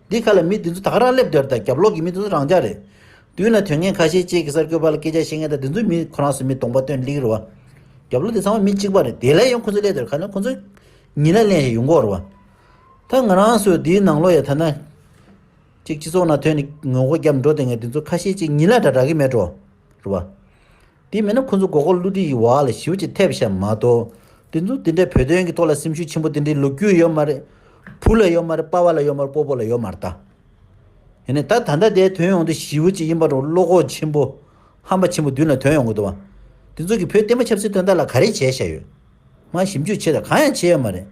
འདི་ཁ་ལ་མི་འདི་ཚོ་ད་ག་རང་སླེབས་བསྡད་རེད་ད། རྒྱབ་ལོགས་ཀྱི་མི་འདི་ཚོ་རང་འཇགས་རེད། དུས་ན་དོན་ངན་ཁ་ཤས་ཅིག་གི་གསར་འགོད་པ་ལ་སྐད་ཆ་བཤད་མཁན་དང་འདི་ཚོ་མི་ཁོ་རང་ཚོ་མི་གདོང་པ་སྟོན་སླེབས་ཀྱི་རེད་བ། རྒྱབ་ལོགས་དེ་ཚང་མ་མི་གཅིག་པ་རེད། དེ་ལ་ཡང་ཁོ་ཚོ་སླེབས་བསྡད་རེད། ཁ་ན་ཁོ་ཚོ་ཉིན་ལ་ལན་ཞིག་ཡོང་གི་ཡོད་རེད་བ། ད་ང་རང་ཚོ་འདིའི་ནང་ལོགས་ཡ་ཐ་ན། ཅིག་སྤྱི་ཚོགས་ནང་ཐོན་ནས་ངོ་རྒོལ་རྒྱབ་འགྲོ་བསྡད་མཁན་འདི་ཚོ་ཁ་ཤས་ཅིག་ཉིན་ལ་འདྲ་འདྲ་གི་མེད་འགྲོ། རེད་བ། དེ་མིན་ན་ཁོ་ཚོ་མགོ་སྐོར་བསླུ་བྲིད་ཡི་འོག་ལ་ཞེ་པོ་ཅིག་ཐེབས་ཤག་མ་གཏོགས། དེ་ཚོ་དེ་འདྲའི་བོད་དོན་གྱི་ཐོག་ལ་སེམས་ཤུགས་ཆེན་པོ་དེ་འདྲའི་ལོ་རྒྱུས་ཡོད་མ་རེད། བུ་ལ་ཡོད་མ་རེད། པ་ཕ་ལ་ཡོད་མ་རེད། སྤོ་བོ་ལ་ཡོད་མ་རེད་ད། ཡིན་ནའི་ད་ད་ལྟ་དེ་ཐོན་ཡོང་དུས་ཞེ་པོ་ཅིག་ཡིན་པ་འདྲ་བློ་ཁོག་ཆེན་པོ། ཧམ་པ་ཆེན་པོ་མདུན་ལ་ཐོན་ཡོང་གི་འདུག་བ། དེ་ཚོ་གིས་བོད་བསྟན་པ་ཆབ་སྲིད་དོན་དག་ལ་ག་རེ་བྱས་བཞག་ཡོད། མ་ཞིབ་འཇུག་བྱས་དང་གང་ཡང་བྱས་ཡོད་མ་རེད།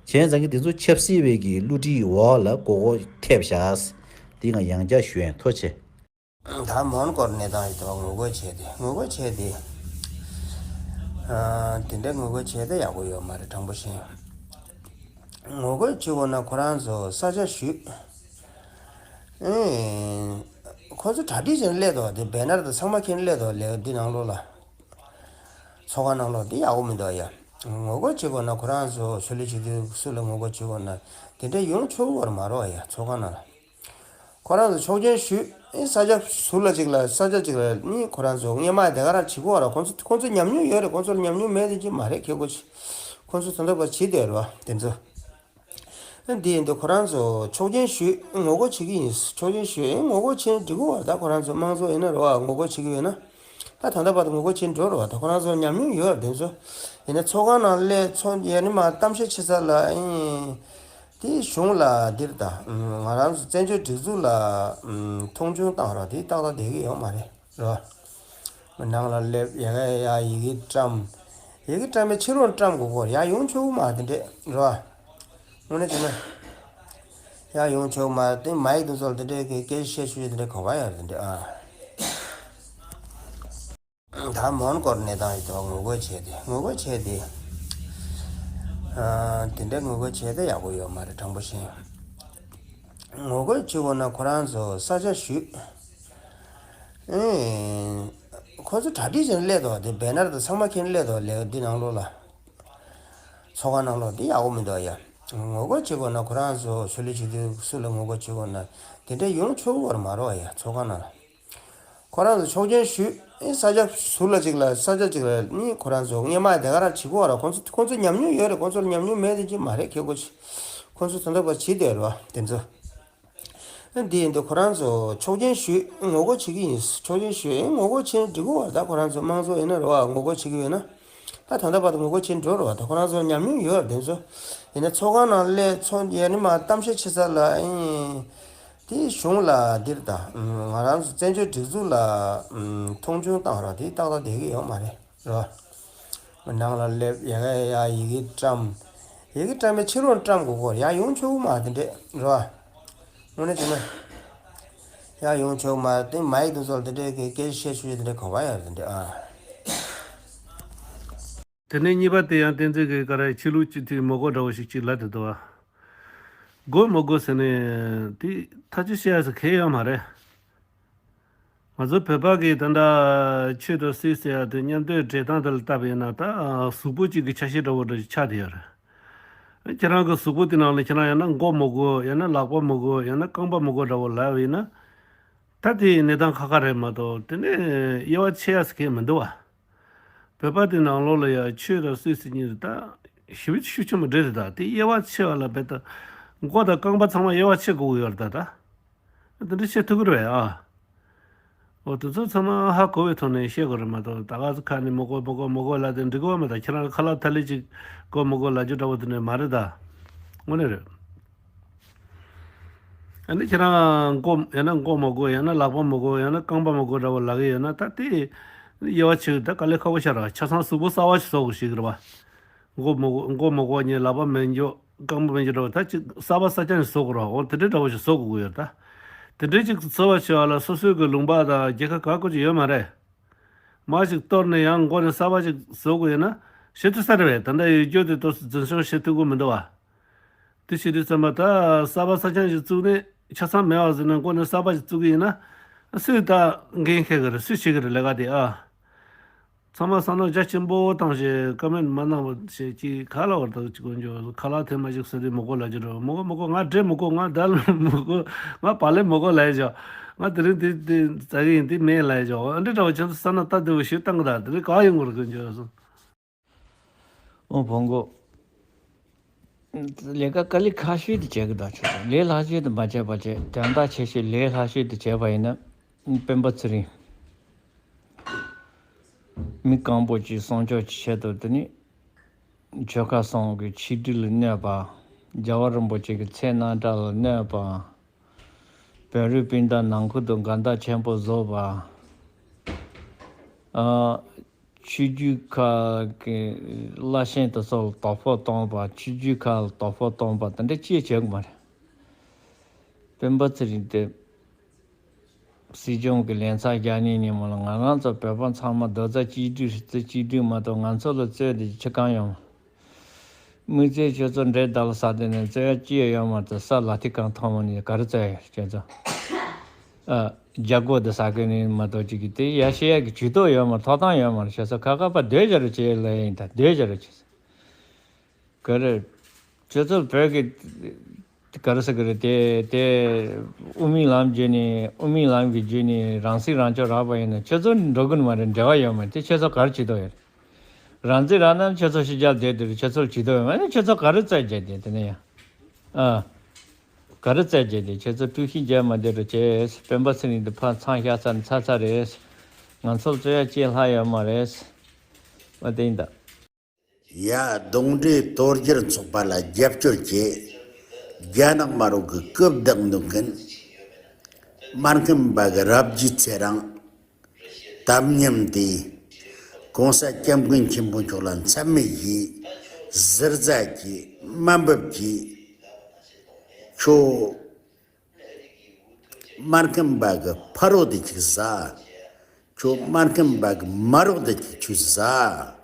བྱས་ཙང་གི་དེ་ཚོ་ཆབ་སྲིད་པའི་གི་བསླུ་བྲིད་འོག་ལ་མགོ་སྐོར་ཐེབས་བཞག་འདི་ང་ཡང་བསྐྱར་ཞུ་ཡས། ཐུགས་རྗེ་ཆེ། ད་མོན་གྷོར་གནས་སྟངས་ཡོད་དོ། ངོ་རྒོལ་བྱས་ཏེ་ངོ་རྒོལ་བྱས་ཏེ། ཨ། དེ་འདྲའི་ངོ་རྒོལ་བྱས་ཏེ་ཡག་པོ་ཡོད་མ་རེད། དྲང་པོ་བཤད། ངོ་རྒོལ་བྱེད་དགོས་ན་ཁོ་རང་ཚོ་ས་ཆ་ཞུས། ཨེ། ཁོ་ཚོ་གྲ་སྒྲིག་བྱས་ནས་སླེབས་དོ། དེ་བེ་ནར་དང་ཚང་མ་འཁྱེར་སླེབས་དོ། ལས་འདི་ནང་ལོགས་ལ། ཚོགས་ཁང་ནང་ལོགས་འདི་ཡག་པོ་མི་འདུག་ཡ། ངོ་རྒོལ་བྱེད་དགོས་ན་ཁོ་རང་ཚོ་ཆོས་ལུགས་སྤྱི་འཐུས་སུ་ལ་ངོ་རྒོལ་བྱེད་དགོས་ན་དེ་འདྲ་ཡོང་ཆོག་གི་མ་རེད་ཡ། ཚོགས་ཁང་ནང་ལ། ཁོ་རང་ཚོ་ཆོག་མཆན་ཞུས། ཨེ། ས་ཆ་ཟུར་ལ་ཅིག་ལ། ས་ཆ་ཅིག་ལ་ནི་ཁོ་རང་ཚོ་སྔོན་མ་དེ་ག་རང་བྱེད་ཀྱི་ཡོད་རེད། ཁོང་ཚོ་ཁོང་ཚོ་ཉམས་མྱོང་ཡོད་རེད། ཁོང་ཚོར་ཉམས་མྱོང་མེད་དེ་ཅི་མ་རེད། ཁེ་གོ་ཁོང་ཚོ་དེ་འདྲ་པ་བྱེད་བསྡད་རེད་བ། དེ་ཚོ། ཨེ། འདི་ཡིན་དུས་ཁོ་རང་ཚོ་ཆོག་མཆན་ཞུས། ངོ་རྒོལ་བྱེད་ཀྱི་ཡིན། ཆོག་མཆན་ཞུས། ཨེ། ངོ་རྒོལ་བྱེད་འགྲིག་གི་ཡོད་རེད། ད་ཁོ་རང་ཚོ་དམངས་གཙོ་ཡིན་ན་རེད་བ། ངོ་རྒོལ་བྱེད་ཀྱི་ཡོད་ན། ད་ད་ལྟ་བར་དུ་ངོ་རྒོལ་བྱེད་འགྲོ་རེད་བ། ད་ཁོ་རང་ཚོ་ཉམས་མྱོང་ཡོད་རེད། དེ་ཚོ་ཡིན་ན་ཚོགས་ཁང་ནང་སླེབས། ཚོགས་ཡ་ནི་མ་གཏམ་བཤད་བྱེད་ས་ལ། ཨེ། དེ་གཞུང་ལ་འདིར་ད། ང་རང་ཚོ་བཙན་བྱོལ་སྒྲིག་འཛུགས་ལ་མཐོང་ཆུང་བཏང་རོགས། དེ་ཏག་ཏག་བསྡད་ཀྱི་ཡོད་མ་རེད། རོ། ནང་ལ་སླེབས། ཡ་ག་ཡ་ཡི་གེ་བཀྲམ། ཡི་གེ་བཀྲམ་པའི་ཕྱི་ལོགས་བཀྲམ་དགོས་ཀྱི་ཡོད་རེད། ཡར་ཡོང་ཆོག་གི་མ་རེད་དེ་འདྲས། རོ། དངོས་གནས་བྱས་ན། ཡར་ཡོང་ཆོག་གི་མ་རེད། དེ་མའིག་དེ་ཚོ་ལ་དེ་འདྲས་ཀྱི་སྐད་ཆ་བཤད་ཤུགས་དེ་འདྲས་ག་པར་ཡོད་རེད་དེ་འདྲས། ཨ། ད་མོན་གྷོར་གནས་སྟངས་ཡོད་དོ། ངོ་རྒོལ་བྱས་ཏེ་ངོ་རྒོལ་བྱས་ཏེ། ཨ། དེ་འདྲའི་ངོ་རྒོལ་བྱས་ཏེ་ཡག་པོ་ཡོད་མ་རེད། དྲང་པོ་བཤད། ངོ་རྒོལ་བྱེད་དགོས་ན་ཁོ་རང་ཚོ་ས་ཆ་ཞུས། ཨེ། ཁོ་ཚོ་གྲ་སྒྲིག་བྱས་ནས་སླེབས་དོ། དེ་བེ་ནར་དང་ཚང་མ་འཁྱེར་སླེབས་དོ། ལས་འདི་ནང་ལོགས་ལ། ཚོགས་ཁང་ནང་ལོགས་འདི་ཡག་པོ་མི་འདུག་ཡ། ངོ་རྒོལ་བྱེད་དགོས་ན་ཁོ་རང་ཚོ་ཆོས་ལུགས་སྤྱི་འཐུས་སུ་ལ་ངོ་རྒོལ་བྱེད་དགོས་ན་དེ་འདྲ་ཡོང་ཆོག་གི་མ་རེད་ཡ། ཚོགས་ཁང་ནང་ལ། ཁོ་རང་ཚོ་ཆོག་མཆན་ཞུས། ཨེ། ས་ཆ་ཟུར་ལ་ཅིག་ལ། ས་ཆ་ཅིག་ལ་ནི་ཁོ་རང་ཚོ་སྔོན་མ་དེ་ག་རང་བྱེད་ཀྱི་ཡོད་རེད། ཁོང་ཚོ་ཁོང་ཚོ་ཉམས་མྱོང་ཡོད་རེད། ཁོང་ཚོར་ཉམས་མྱོང་མེད་དེ་ཅི་མ་རེད། ཁེ་གོ་ཁོང་ཚོ་དེ་འདྲ་པ་བྱེད་བསྡད་རེད་བ། དེ་ཚོ། ཨེ། འདི་ཡིན་དུས་ཁོ་རང་ཚོ་ཆོག་མཆན་ཞུས། ངོ་རྒོལ་བྱེད་ཀྱི་ཡིན། ཆོག་མཆན་ཞུས། ཨེ། ངོ་རྒོལ་བྱེད་འགྲིག་གི་ཡོད་རེད། ད་ཁོ་རང་ཚོ་དམངས་གཙོ་ཡིན་ན་རེད་བ། ངོ་རྒོལ་བྱེད་ཀྱི་ཡོད་ན། ད་ད་ལྟ་བར་དུ་ངོ་རྒོལ་བྱེད་འགྲོ་རེད་བ། ད་ཁོ་རང་ཚོ་ཉམས་མྱོང་ཡོད་རེད། དེ་ཚོ་ཡིན་ན་ཚོགས་ཁང་ནང་སླེབས། ཚོགས་ཡ་ནི་མ་གཏམ་བཤད་བྱེད་ས་ལ། ཨེ། དེ་གཞུང་ལ་འདིར་ད། ང་རང་ཚོ་བཙན་བྱོལ་སྒྲིག་འཛུགས་ལ་མཐོང་ཆུང་བཏང་རོགས། དེ་ཏག་ཏག་བསྡད་ཀྱི་ཡོད་མ་རེད། རོ། ནང་ལ་སླེབས། ཡ་ག་ཡ་ཡི་གེ་བཀྲམ། ཡི་གེ་བཀྲམ་པའི་ཕྱི་ལོགས་བཀྲམ་དགོས་ཀྱི་ཡོད་རེད། ཡར་ཡོང་ཆོག་གི་མ་རེད་དེ་འདྲས། རོ། དངོས་གནས་བྱས་ན། ཡར་ཡོང་ཆོག་གི་མ་རེད། དེ་མའིག་དེ་ཚོ་ལ་དེ་འདྲས་ཀྱི་སྐད་ཆ་བཤད་ཤུགས་དེ་འདྲས་ག་པར་ཡོད་རེད་དེ་འདྲས། ཨ། དེ་ནས་གཉིས་པ་དེ་ཡང་བསྟན་འཛིན་གྱིས་ག་རེ་ཆོས་ལུགས་སྤྱི་འཐུས་མི་དགོས་འདྲ་བོ་ཞིག་ཅིག་ལབ་བསྡད་འདུག་བ། དགོས་མི་དགོས་ཟེར་ནས་དེ་ཐག་གཅོད་བྱེད་ཡ་ཟེར་གང་ཡང་ཡོད་མ་རེད། ང་ཚོ་བོད་པ་གིས་ད་ལྟ་ཆོས་དང་སྲིད་ཟེར་ཡ་དེ་མཉམ་དུ་འདྲེས་སྟངས་དེ་ལ་བལྟས་པ་ཡིན་ན། ད་གཟུགས་པོ་གཅིག་གི་ཆ་ཤས་འདྲ་བོ་འདྲ་ཞིག་ཆགས་བསྡད་ཡོད་རེད། ཁྱེད་རང་གི་གཟུགས་པོ་དེ་ནང་ལ་ཁྱེད་རང་ཡང་ན་མགོ་མི་དགོས། ཡང་ན་ལག་པ་མི་དགོས། ཡང་ན་རྐང་པ་མི་དགོས་འདྲ་བོ་ལབ་པ་ཡིན་ན། ད་དེ་གནས་སྟངས་ཁག་ཁག་རེད་མ་གཏོགས། དེ་ནས་དབྱེ་བ་ཕྱེ་ཡ་ཟེར་མཁན་མི་འདུག་བ། བོད་པ་དེ་ནང་ལོགས་ལ་ཡ་ཆོས་དང་སྲིད་ཟེར་མཁན་དེ་ད་ཞེ་པོ་ཤུགས་ཆེན་པོ་འདྲ་རེད། ད་དེ་དབྱེ་བ་ཕྱེ་བ་ལ་བས་ད་མགོ་དང་རྐང་པ་ཚང་མ་དབྱེ་བ་ཕྱེ་དགོས་ཀྱི་ཡོད་རེད་ད། ད་དེ་འདྲ་བྱེད་ཐུབ་ཀྱི་རེད་ཨ། འོ་དེ་ཚོ་ཚང་མ་ཧ་གོ་བའི་ཐོག་ནས་བཤད་དགོས་རེད་མ་གཏོགས། ད་ག་ཚོད་ཁ་ནས་མི་གོ་མི་གོ་མི་གོ་ལབ་དེ་འགྲིག་གི་ཡོད་མ་རེད། ད་ཁྱེད་རང་ཁ་ལག་ཐ་ལི་ཅིག་གོ་མི་གོ་ལབ་རྒྱུ་འདྲ་བོ་དེ་འདྲ་མ་རེད་ད། དངོས་གནས་རེད། ཨ་ནི་ཁྱེད་རང་མགོ་ཡང་ན་མགོ་མི་གོ། ཡང་ན་ལག་པ་མི་གོ། ཡང་ན་རྐང་པ་མི་གོ་འདྲ་བོ་ལབ་ཀྱི་ཡོད་ན། ད་དེ་དབྱེ་བ་ཕྱེ་ད་དཀའ་ལས་ཁག་པོ་ཤར་བ། ཆ་ཚང་གཟུགས་པོ་གསར་པ་ཞིག་བཟོ་དགོས་ཞིག་རེད་བ། མགོ་མི་གོ། མགོ་མི་གོ་ཉིན་ལག་པ་མི་འཇུ། རྐང་པ་མི་འཇུ་འདྲ་བོ། ད་ཅིག་གསར་པ་གསར་རྐྱང་ཞིག་བཟོ་དགོས་རེད་བ། འོ་དེ་འདྲའི་འདྲ་བོ་ཞིག་བཟོ་དགོས་ཀྱི་ཡོད་ད། དེ་འདྲའི་ཅིག་བཟོ་བ་བྱེད་པ་ལ་སོ་སོའི་གི་ལུང་པ་དང་རྒྱལ་ཁབ་ག་གོ་ཅིག་ཡོད་མ་རེད། མར་ཞིག་གཏོར་ནས་ཡང་མགོ་ནས་གསར་པ་ཞིག་བཟོ་དགོས་ཡོད་ན་བྱེད་ཐུབ་ས་རེད་བས། ད་ལྟ་ཡོད་རྒྱུ་དེ་ཏོག་ཙམ་འཛིན་སྐྱོང་བྱེད་ཐུབ་ཀྱི་མི་འདུག་བ། དེ་བྱེད་དུས་ཙམ་པ་ད་གསར་པ་གསར་རྐྱང་ཞིག་བཙུགས་ནས་ཆ་ཚང་མེད་པ་བཟོས་ནས་མགོ་ནས་གསར་པ་ཞིག་བཙུགས་ཀྱི་ཡིན་ན། སུས་ད་འགན་འཁྱེར་གི་རེད། སུས་བྱེད་གི་རེད་ལས་ཀ་དེ་ཨ། ཚང་མ་བསམ་བློ་རྒྱ་ཆེན་པོ་བཏང་བྱས་ཀོ་མེན་མ་གནང་བ་བྱས་ཀྱི་ག་ལ་བར་དུ་ཅིག་དཀོན་མཆོག་ཁ་ལག་ཐེངས་མ་ཞིག་ཟེར་དུས་མི་གོ་ལབ་ཀྱི་རེད། མི་གོ་མི་གོ། ང་འབྲས་མི་གོ། ང་དལ་མི་གོ། ང་བག་ལེབ་མི་གོ་ལབ་ཀྱི་བྱས། ང་དེ་རིང་དེ་དེ་ཟ་གི་ཡིན། དེ་མེད་ལབ་ཀྱི་བྱས། འདི་འདྲ་བ་ཁྱེད་ཚོ་བསམ་བློ་སྟབས་བདེ་བོ་ཞིག་བཏང་གི་ད། དེ་རིང་ག་ཡོང་གི་རེད་དཀོན་མཆོག་གསུངས། ཨོ་བོང་གོ། ལས་ཀ་དཀའ་ལས་ཁག་ཤོས་དེ་བྱེད་གི་ད་ཆོག་ལས་སླ་ཤོས་དེ་མ་བྱས་པ་བྱས། དོན་དག་ཆེ་ཤོས་ལས་སླ་ཤོས་དེ་བྱས་པ་ཡིན་ན། སྤེན་པ་ཚེ་རིང་། མི་རྐང་པོ་གཅིག་སྲུང་སྐྱོབ་ཀྱི་ཆེད་དུ་དེ་ནི། ཆོལ་ཁ་གསུམ་གྱི་ཆིག་སྒྲིལ་ལ་གནོད་པ། རྒྱལ་བ་རིན་པོ་ཆེ་གི་མཚན་རྣམ་གྲངས་ལ་གནོད་པ། བོད་རིགས་སྤུན་ཟླ་ནང་ཁུལ་དུ་འགལ་ཟླ་ཆེན་པོ་བཟོ་བ། ཨ། ཆོས་བརྒྱུད་ཁག་གི་བླ་ཆེན་དེ་ཚོ་ལ་དོ་ཕོག་གཏོང་བ། ཆོས་བརྒྱུད་ཁག་ལ་དོ་ཕོག་གཏོང་བ་དེ་འདྲ་ཅིས་བྱེད་དགོས་མ་རེད། སྤེན་པ་ཚེ་རིང་དེ་སྲིད་སྐྱོང་གི་ལས་ཚབ་རྒྱག་ཉིན་ཉིན་མོ་ལ་ང་རང་ཚོ་བོད་པ་ཚང་མ་རྡོག་རྩ་གཅིག་སྒྲིལ་རྩེ་གཅིག་སྒྲིལ་མ་གཏོགས་ང་ཚོ་ལ་རྩོད་དེ་ཅི་གང་ཡོང་། དམིགས་བསལ་ཁྱོད་ཚོ་འདྲེ་བདག་ལ་ཟ་དེ་ནས་རྩོད་ཡ་ཅི་ཡང་ཡོད་མ་རེད། ས་ལ་ཐིག་གང་ཐོག་མ་ནས་ག་རེ་རྩོད་ཡ་ཁྱོད་ཚོ། ཨ། རྒྱ་སྒོ་དེ་ཟ་གི་ནི་མ་གཏོགས་ཅིག་གི་དེ་ཡ་ཤེས་ཡ་གི་ཇུས་གཏོགས་ཡོད་མ་རེད། ཐོབ་ཐང་ཡོད་མ་རེད། ཁྱོད་ཚོ་ཁ་ཁ་པ་སྡོད་བྱ་རུ་བྱེད་ལ་ཡིན་ད་སྡོད་བྱ་རུ་བྱེད། ག་རེ། ཁྱོད་ཚོ་བོད་ཀྱི་ག་རེ་ཟེར་གི་རེད་དེ་དེ། དབུ་མའི་ལམ་བརྒྱུད་ནས་དབུ་མའི་ལམ་གྱི་བརྒྱུད་ནས་རང་སྲིད་རང་སྐྱོང་རག་པ་ཡིན་ན་ཁྱོད་ཚོ་འགྲོ་གི་ནི་མ་རེད། འབྲེལ་བ་ཡོད་མ་རེད། དེ་ཁྱོད་ཚོ་ག་རེ་བྱེད་དོ་ཡོད། རང་རྩིས་རང་ན་ཁྱོད་ཚོ་ཕྱི་རྒྱལ་བསྡད་དེ་ཁྱོད་ཚོར་བྱེད་དོ་ཡོད་མ་རེད། ཁྱོད་ཚོ་ག་རེ་རྩོད་རྒྱུ་དེ་དེ་ནས་ཡང་། ཨ། ག་རེ་རྩོད་རྒྱུ་དེ་ཁྱོད་ཚོ་དཀྲུག་ཤིང་རྒྱག་མ་བསྡད་རོགས་བྱས། སྤེན་པ་ཚེ་རིང་དེ་ཕར་མཚམས་བཞག་ཚར་ནས་ཚར་ཚར་རེད། ང་ཚོར་རྩོད་ཡ་ཅི་ལྷག་ཡོད་མ་རེད། ཨ་དེ་ཡིན་ད། ཡ། གདོན་འདྲེ་གཏོར་རྒྱུར་ཚོགས་པ་ལ་རྒྱབ་སྐྱོར་བྱེད། རྒྱ་ནག་དམར་པོ་གི་རྐུབ་བདག་འདུག་མཁན། མར་ཁམས་པ་གི་རབ་ཀྱི་ཚེ་རིང་། དམ་ཉམས་ཏེ། གོང་ས་སྐྱབས་མགོན་ཆེན་པོ་མཆོག་ལ་མཚམས་མེད་ཀྱི། ཟུར་ཟ་གྱི། དམའ་འབེབས་ཀྱི། ཁྱོད། མར་ཁམས་པ་གི་ཕ་རོ་དེ་ཅིག་ཟ། ཁྱོད་མར་ཁམས་པ་གི་མ་རོགས་དེ་ཅིག་ཁྱོད་ཟ།